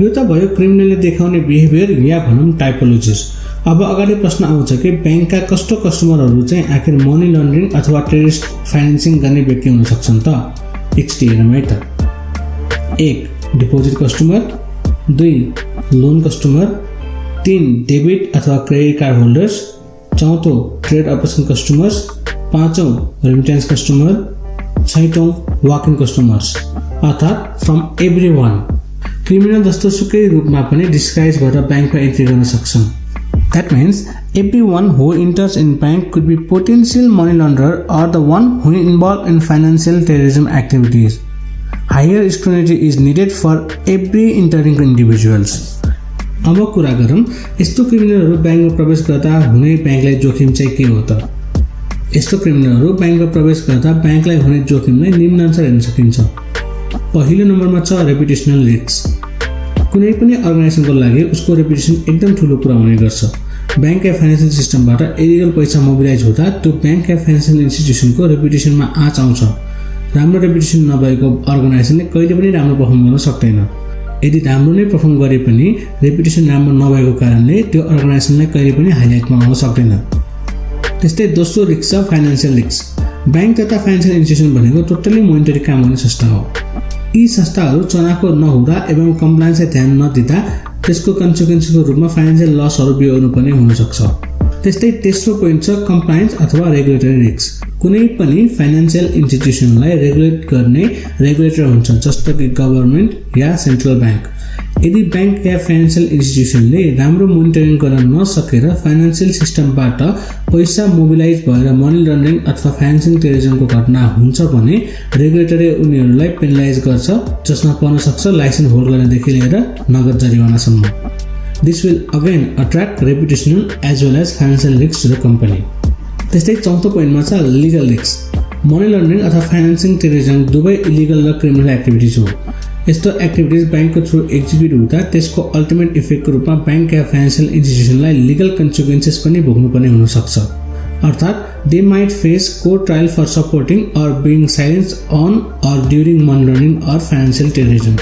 यो त भयो क्रिमिनलले देखाउने बिहेभियर या भनौं टाइपोलोजिज। अब अगाडि प्रश्न आउँछ कि बैंकका कस्तो कस्टमरहरू चाहिँ आखिर मनी लन्ड्रिङ अथवा टेररिस्ट फाइनेन्सिङ गर्ने व्यक्ति हुन सक्छन् त? नेक्स्ट हेरौँ है त। 1 deposit customer, 2 loan customer, 3 debit अथवा credit card holders, 4 trade operation customers, 5 remittance customer, 6 walk in customers अर्थात् फ्रम एभ्रीवन। क्रिमिनल जस्तो सुकै रूपमा पनि डिस्गाइज भएर बैंकमा एन्ट्री गर्न सक्छन्। That means everyone who enters in bank could be potential money launderer or the one who involved in financial terrorism activities. Higher scrutiny is needed for every entering individuals. अब कुरा गरौँ यस्तो क्रिमिनलहरू बैंकमा प्रवेश गर्दा हुने बैंकलाई जोखिम चाहिँ के हो त? यस्तो क्रिमिनलहरू बैंकमा प्रवेश गर्दा बैंकलाई हुने जोखिमलाई निम्नानुसार हेर्न सकिन्छ। पहिलो नम्बरमा छ रेपुटेशनल रिस्क। कुनै पनि अर्गनाइजेसनको लागि उसको रेपुटेसन एकदम ठूलो कुरा हुने गर्छ। बैंक या फाइनेन्शियल सिस्टमबाट इलिगल पैसा मोबिलाइज हुँदा त्यो बैंक या फाइनेन्शियल इन्स्टिट्युसनको रेपुटेसनमा आँच आउँछ। राम्रो रेपुटेसन नभएको अर्गनाइजेसनले कहिले पनि राम्रो पर्फर्म गर्न सक्दैन। यदि राम्रो नै पर्फर्म गरे पनि रेपुटेसन राम्रो नभएको कारणले त्यो अर्गनाइजेसनलाई कहिले पनि हाइलाइटमा आउन सक्दैन। त्यस्तै दोस्रो रिस्क छ फाइनेन्शियल रिस्क। बैंक तथा फाइनेन्शियल इन्स्टिट्युसन भनेको टोटली मोनिटरी काम गर्ने संस्था हो। यी संस्थाहरू चनाखो नहुँदा एवं कम्प्लायन्सलाई ध्यान नदिँदा त्यसको कन्सिक्वेन्सको रूपमा फाइनेन्शियल लसहरू बिहोर्नु पनि हुन सक्छ। त्यस्तै तेस्रो पोइन्ट छ कम्प्लायन्स अथवा रेगुलेटरी रिस्क। कुनै पनि फाइनेन्शियल इन्स्टिट्युसनलाई रेगुलेट गर्ने रेगुलेटर हुन्छ जस्तो कि गभर्नमेन्ट या सेन्ट्रल बैंक। यदि बैंक या फाइनेन्शियल इन्स्टिट्युसनले राम्रो मोनिटरिङ गर्न नसकेर फाइनेन्शियल सिस्टमबाट पैसा मोबिलाइज भएर मनी लन्ड्रिङ अथवा फाइनेन्सिङ टेररिजमको घटना हुन्छ भने रेगुलेटरले उनीहरूलाई पेनलाइज गर्छ, जसमा पर्न सक्छ लाइसेन्स होल्ड गर्नदेखि लिएर नगद जरिवानासम्म। This will again attract reputational as well as financial risk to the company. त्यस्तै चौथो पोइन्टमा छ लिगल रिस्क। मनी लन्ड्रिङ अथवा फाइनेन्सिङ टेररिजम दुवै इलिगल र क्रिमिनल एक्टिभिटिज हो। यस्तो एक्टिभिटिज बैंकको थ्रु एक्जिक्युट हुँदा त्यसको अल्टिमेट इफेक्टको रूपमा बैंक या फाइनेन्शियल इन्स्टिट्युसनलाई लिगल कन्सिक्वेन्सेस पनि भोग्नुपर्ने हुन सक्छ। अर्थात् they might face court trial for supporting or being silence on or during money laundering or financial terrorism.